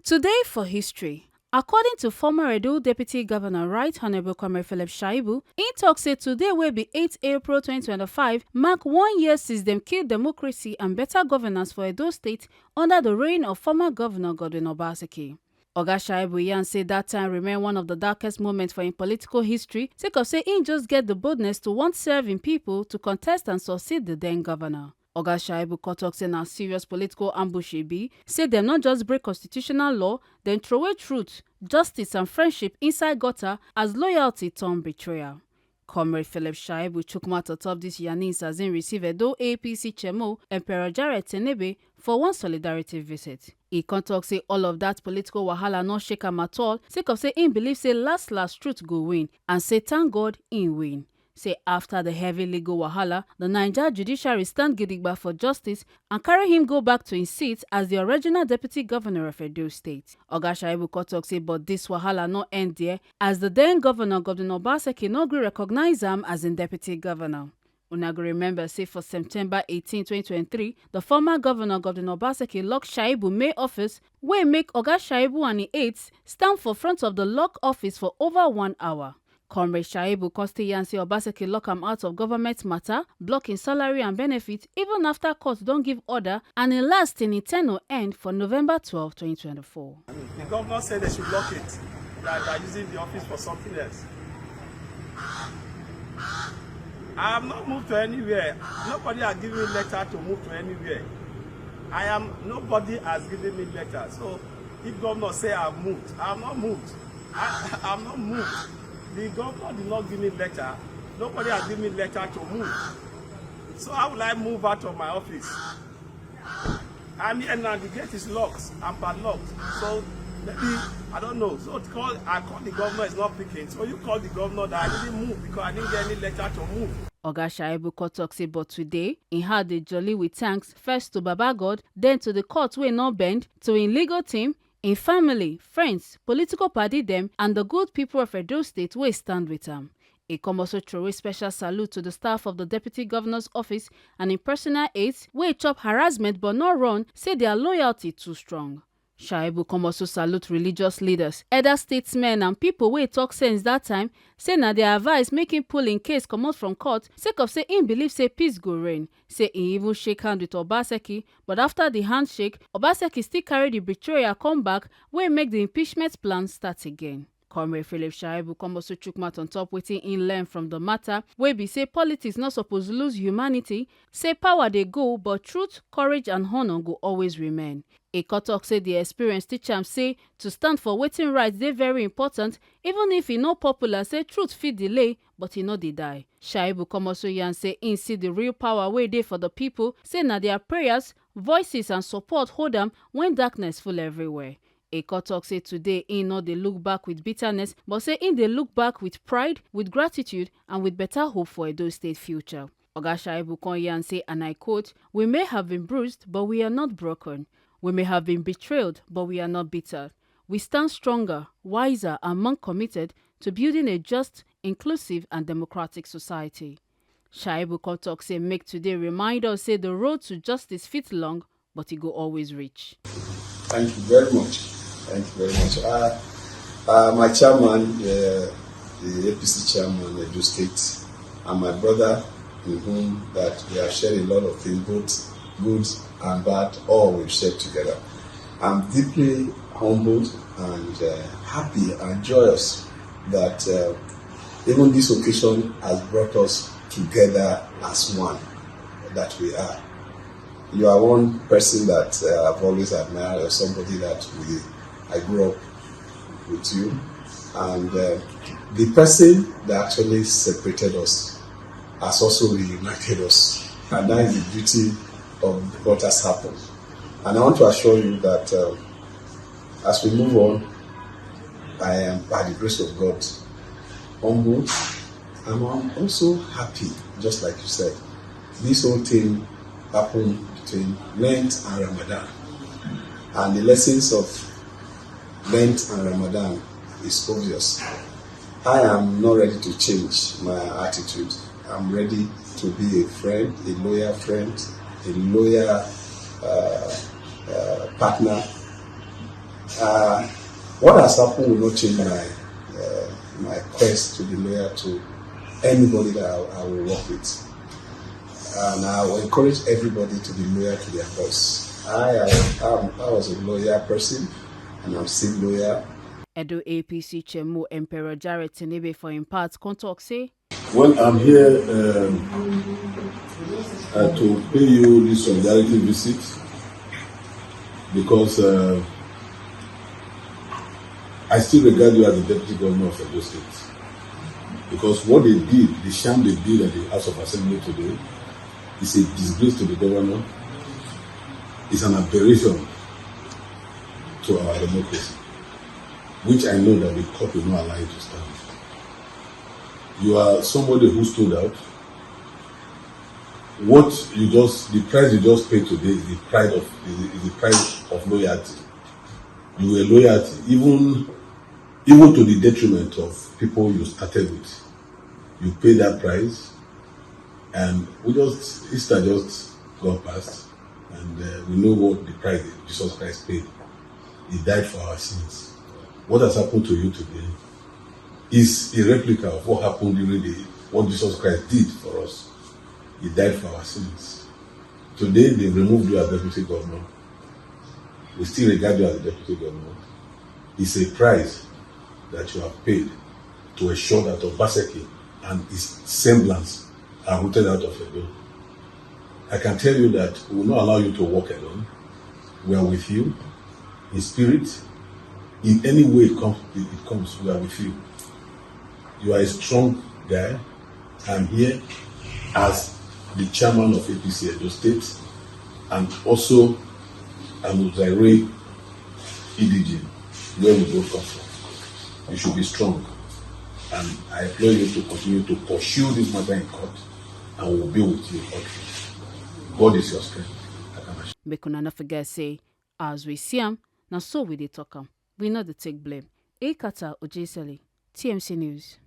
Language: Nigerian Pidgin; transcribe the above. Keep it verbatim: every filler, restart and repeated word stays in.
Today for history. According to former Edo Deputy Governor Right Honourable Comrade Philip Shaibu, he talk say today wey be eight April twenty twenty-five mark one year since dem kill democracy and better governance for Edo State under the reign of former Governor Godwin Obaseki. Oga Shaibu yarn say that time remain one of the darkest moments for im political history sake of say im just get the boldness to want serve im people to contest and succeed the then governor. Oga Shaibu come talk say na serious political ambush e be, say dem no just break constitutional law, dem throway truth, justice and friendship inside gutter as loyalty turn betrayal. Comrade Philip Shaibu chook mouth on top dis yarnings as im receive Edo A P C Chemo, Emperor Jared Tenebe, for one solidarity visit. E come talk say all of that political wahala no shake am at all, sake of say im believe say last last truth go win, and say thank God im win. Say after the heavy legal wahala, the Naija judiciary stand gidigba for justice and carry him go back to him seat as the original deputy governor of Edo State. Oga Shaibu come talk say, but this wahala no end there, as the then governor, Godwin Obaseki, no gree recognize am as im deputy governor. Una go remember say for September eighteen, twenty twenty-three, the former governor, Godwin Obaseki, lock Shaibu main office, wey make Oga Shaibu and im aides stand for front of the lock office for over one hour. Comrade Shaibu come still yarn say Obaseki lock am out of government matter, block im salary and benefit, even after court don give order, and im last in im tenure end for November twelve, twenty twenty-four. The governor said they should lock it, that they are using the office for something else. I have not moved to anywhere. Nobody has given me letter to move to anywhere. I am, nobody has given me letter. So if governor say I have moved, I have not moved. I, I have not moved. The governor did not give me letter. Nobody has given me letter to move. So how will I move out of my office? I'm here now. The gate is locked and padlocked. So maybe, I don't know. So call, I call the governor, is not picking. So you call the governor that I didn't move because I didn't get any letter to move. Oga Shaibu come talk say, but today, im heart dey jolly with thanks first to Baba God, then to the court wey no bend, to im legal team, im family, friends, political party dem, and the good people of Edo State wey stand with am. E come also throway special salute to the staff of the deputy governor's office and im personal aides wey chop harassment but no run, say their loyalty too strong. Shaibu come also salute religious leaders, elder statesmen and people wey talk sense that time, say na their advice make im pull im case comot from court sake of say im believe say peace go reign. Say im even shake hand with Obaseki, but after the handshake, Obaseki still carry the betrayal come back, wey make the impeachment plan start again. Comrade Philip Shaibu come also chook mouth on top wetin im learn from the matter, wey be say politics no suppose lose humanity, say power dey go, but truth, courage and honour go always remain. E come talk say the experience teach am say to stand for wetin right dey very important, even if e no popular, say truth fit delay, but e no dey die. Shaibu come also yarn say im see the real power wey dey for the people, say na their prayers, voices and support hold am when darkness full everywhere. E come talk say today im no dey look back with bitterness, but say im dey look back with pride, with gratitude and with better hope for Edo State future. Oga Shaibu come yarn say, and I quote, "We may have been bruised, but we are not broken. We may have been betrayed, but we are not bitter. We stand stronger, wiser and more committed to building a just, inclusive and democratic society." Shaibu come talk say make today remind us say the road to justice fit long, but e go always reach. Thank you very much. Thank you very much. Uh, uh, my chairman, uh, the A P C chairman, Edo State, and my brother, in whom that we have shared a lot of things, both good and bad, all we've shared together. I'm deeply humbled and uh, happy and joyous that uh, even this occasion has brought us together as one that we are. You are one person that uh, I've always admired, or somebody that we I grew up with you, and uh, the person that actually separated us has also reunited us, and that is the beauty of what has happened. And I want to assure you that um, as we move on, I am, by the grace of God, humbled. And I'm also happy, just like you said. This whole thing happened between Lent and Ramadan. And the lessons of Lent and Ramadan is obvious. I am not ready to change my attitude. I'm ready to be a friend, a loyal friend, a loyal uh, uh, partner Uh, what has happened will not change my uh, my quest to be loyal to anybody that I, I will work with. And I will encourage everybody to be loyal to their boss. I, I, am, I was a loyal person, and I'm still loyal. Edo A P C Chairman Emperor Jared Tenebe for im part come talk say, Well, I'm here um, uh, to pay you this solidarity visit because uh, I still regard you as the deputy governor of Edo State. Because what they did, the sham they did at the House of Assembly today, is a disgrace to the governor, it's an aberration to our democracy, which I know that the court will not allow you to stand. You are somebody who stood out. What you just, the price you just paid today is the pride of is the, is the price of loyalty. You were loyalty, even even to the detriment of people you started with. You paid that price, and we just Easter just got past, and uh, we know what the price Jesus Christ paid. He died for our sins. What has happened to you today is a replica of what happened during the what Jesus Christ did for us. He died for our sins. Today they removed you as deputy governor. We still regard you as a deputy governor. It's a price that you have paid to ensure that Obaseki and his semblance are rooted out of Edo. I can tell you that we will not allow you to walk alone. We are with you in spirit. In any way it comes, it comes, we are with you. You are a strong guy. I'm here as the chairman of A P C Edo State and also an Ozaire E D G, where we both come from. You should be strong. And I implore you to continue to pursue this matter in court, and we will be with you all through. God is your strength. I can assure Make una no forget say, as we see am, na so we dey talk am. We no dey take blame. Ekata Ojesele, T M C News.